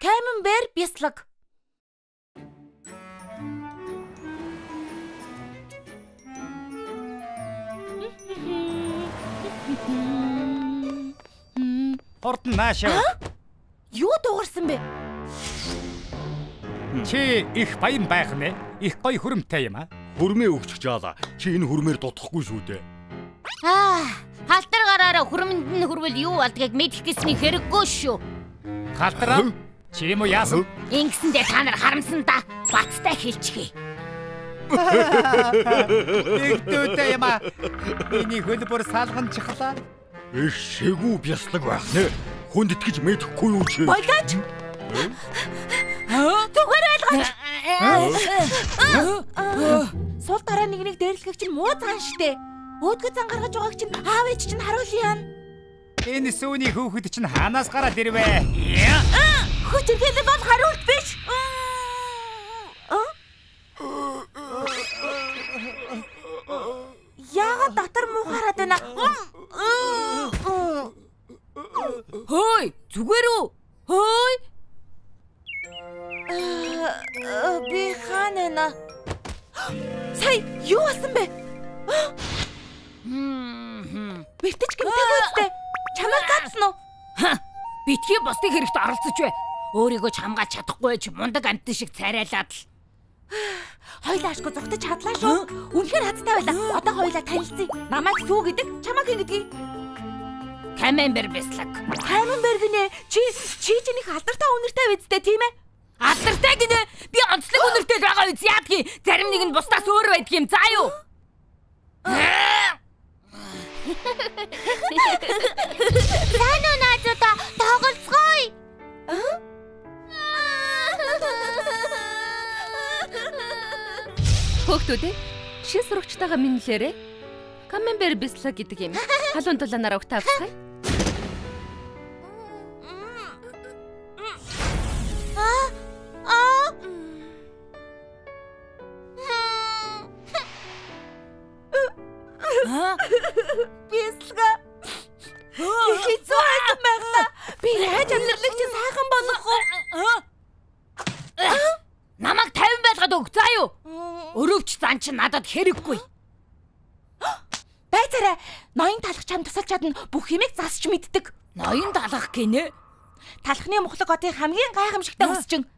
Камембер бяслаг. Хурдан наашаа. Юу дуугарсан бэ? Чи их баян байх нэ. Их гоё хөрөмтэй юм аа. Хөрмөө өгч жаала. Чи энэ хөрмээр дутахгүй шүү дээ. Аа, халтар гараараа хөрмөнд нь хөрвөл юу болдгийг мэдэх гэсний хэрэггүй шүү. Халтраа чи юм уу яасан? Ингэсэндээ та нар харамсан да. Баттай хэлчихье. Нэгдүтэй юм аа. Миний хөл бүр салганчихлаа. Их шигүү бяслаг байх нэ. Хүнд итгэж мэдэхгүй юу чи? Болооч. Зүгээр ойлгооч. Сул дараа нэг нэг дээрлэхийг чинь муу зан штэ. Өөдгөө зан гаргаж байгааг чинь аав ээж чинь харуулъя. Энэ сүүний хүүхэд чинь хаанаас гараад ирвэ? Хүчирхийлэл бол хариулт биш. Яагаад дотор муу хараад байна? Хөөй, зүгээр үү? Хөөй. Би хаана байна? Сая юу болсон бэ? Бэртэж гэмтээгүй үстэй. Чамайг заасан уу? Битгий бусдын хэрэгт оролцож бай. Өөрийгөө ч хамгаалж чадахгүй ч мундаг амтан шиг царайлаад л. Хоёлаа ашгүй зугтаж чадлаа шүү. Үнэхээр хазтай байлаа. Одоо хоёлаа танилцъя. Намайг Сүү гэдэг, чамайг хэн гэдгийг? Камембер бяслаг. Камембер гинэ. Чи чинь их алдартай үнэртэй биз дээ, тийм ээ? Алдартай гинэ. Би онцлог үнэртэй байгаа биз яадгийг. Зарим нэг нь бусдаас өөр байдаг юм. За юу? Сайн уу наазуудаа тоглолцгоё. Хүүхдүүд ээ, шин сурагчтайгаа минлээрэй. Камембер бяслаг гэдэг юм. Халуун дулаанаар угтаа авцгаая. Бяслага. Хэцүү байсан байглаа. Би яаж амьдралыг чинь сайхан болгох вэ? Намайг 50 байлгаад өг заа юу? Өрөвч зан чинь надад хэрэггүй. Байцаарай. Ноён талах чам тусалж чадна. Бүх юмыг засч мэддэг. Ноён талах гинэ? Талхны мухлаг одын хамгийн гайхамшигтай өсчин.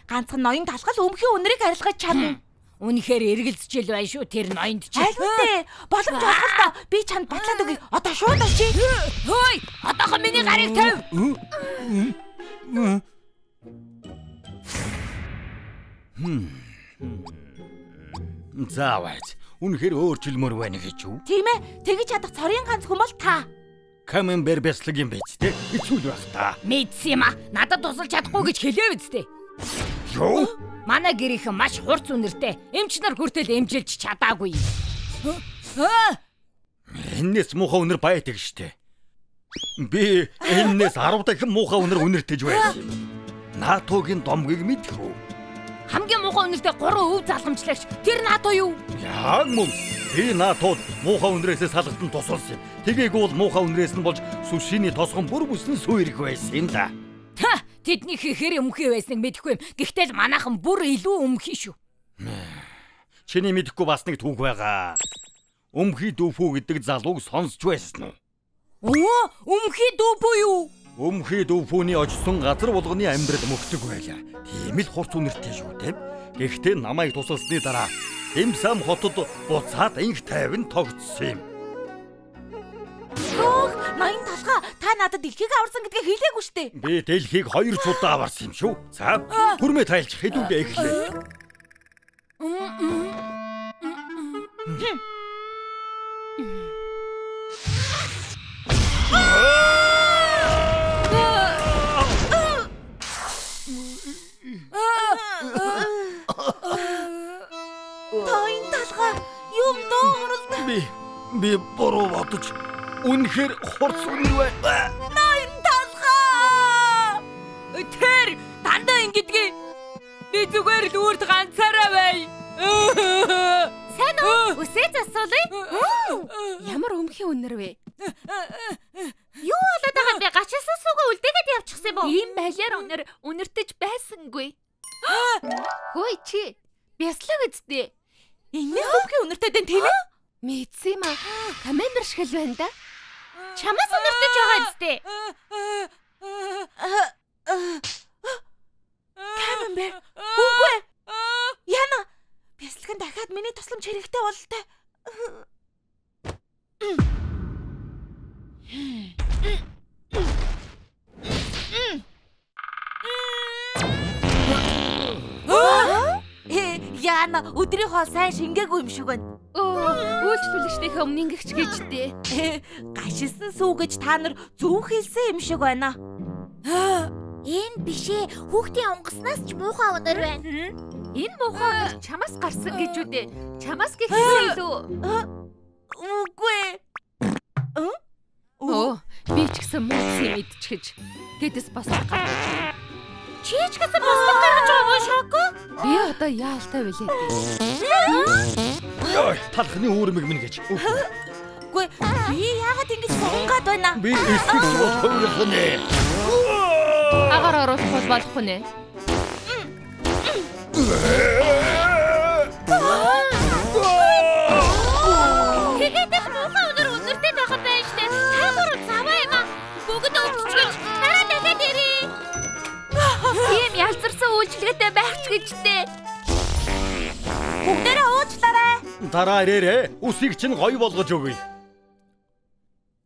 Ганцхан ноён талхал өмхий үнэрийг арилгаж чадна. Үнэхээр эргэлзэж л байна шүү тэр ноёнд чи. Аль вэ? Боломж олгол та. Би чамд батлаад өгье. Одоо шууд очие. Хөөй, одоохоо миний гарыг тавь. Заавал үнэхээр өөрчилмөр байна гэж үү? Тийм ээ. Тэгэж чадах цорын ганц хүн бол та. Камембер бяслаг юм биз дээ. Хэцүү л байх та. Мэдсэн юм аа. Надад тусалж чадахгүй гэж хэлээ биз дээ. Юу? Манай гэрийнхэн маш хурц үнэртэй. Эмч нар хүртэл эмчилж чадаагүй. Эннээс муухай үнэр байдаг штэ. Би эннээс 10 дахин муухай үнэр үнэртэж байсан юм. Натогийн домгийг мэдэх үү? Хамгийн муухай үнэртэй 3 өв залгамжлагч тэр НАТО юу? Яг мөн. Би натод муухай үнэрээсээ салгатан тусалсан юм. Тэгээгүй бол муухай үнэрээс нь болж сүшиний тосгон бүр бүсэн сүйрэх байсан юм да. Та тэдний хэр өмхий байсныг мэдэхгүй юм. Гэхдээ л манайхан бүр илүү өмхий шүү. Чиний мэдэхгүй бас нэг түүх байгаа. Өмхий дүүфүү гэдэг залууг сонсч байсан уу? Өө, өмхий дүүфүү юу? Өмхий дүүфүүний очсон газар болгоны амьдрал мөхдөг байлаа. Тийм л хурц үнэртэй шүү дээ. Гэхдээ намайг тусалсны дараа Имсам хотод буцаад инх тайван тогтсон юм. Хөөх, ноён талхаа та надад дэлхийг аварсан гэдгийг хэлээгүй штэ. Би дэлхийг 2 удаа аварсан юм шүү. За, хүрмээ тайлж хэдүүлээ эхлэе. Ноён талхаа юм дууралда. Би буруу бодож үнэхээр хурц үнэр байна. Ноён талхаа. Тэр дандаа ингэдгийг. Би зүгээр л үрд ганцаараа бай. Сайн уу? Үсээ засуулъя. Ямар өмхий үнэр вэ? Юу болоод байгаа байгаа юм бэ? Гачилсан сүүгээ үлдээгээд явчихсан юм уу? Ийм балиар үнэр үнэртэж байсангүй. Хөөе чи. Бяслаг үсттэй. Энэс сүмхийн үнэртэй дэн тийм ээ? Мэдсэн юм аа. Камембер шиг л байна да. Чамаас үнэртэж байгаа үсттэй. Камембер. Үгүй. Яна. Бяслаг нь дахиад миний тусламж хэрэгтэй бололтой. Яна, өдрийн хоол сайн шингээгүй юм шиг байна. Үйлчлүүлэгчдийнхээ өмнө ингэгч гэж дээ. Гашилсан сүү гэж та нар зөв хэлсэн юм шиг байна. Энэ биш ээ. Хүүхдийн онгоснаас ч муухай үнэр байна. Энэ муухай үнэр чамаас гарсан гэж үү дээ. Чамаас гэхээс илүү. Үгүй. Оо, би ч гэсэн мууцсан юм идчихэж. Тэдэс бас гаргаж. Чи ч гэсэн бослог гаргаж байгаа юм уу, Шоко? Би одоо яалтай билээ дээ. Йой, талхны үүрмэг минь гэж. Үгүй, би яагаад ингэж сунгаад байна? Би эсгэж болох нэ. Агаар оруулах бол болохгүй нэ. Тэгээд их муухай үнэр үнэртэй байх юм байна штэ. Та гурав заваа юм аа. Бүгд өвчгөж дараа дахиад ирээ. Тийм ялзарсан үйлчилгээтэй байх ч гэж дээ. Бүгдээрээ уучлаарай. Дараа ирээрээ. Үсийг чинь гоё болгож өгье.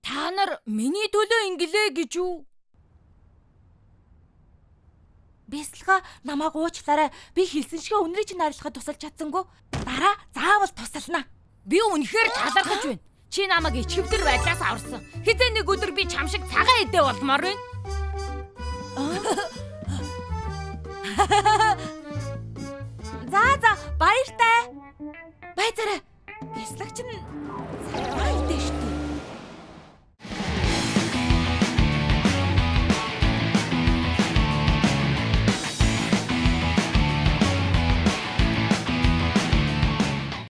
Та нар миний төлөө ингэлээ гэж үү? Бясалгаа намайг уучлаарай. Би хэлсэн шигэ үнэрийг чинь арилгахад тусалж чадсангүй. Дараа заавал тусална. Би үнэхээр талархаж байна. Чи намайг ичгэвдэр байдлаас аварсан. Хизээ нэг өдөр би чам шиг цагаан эдээ болмоор байна. За за баяртай. Байцаарай. Бясалгач нь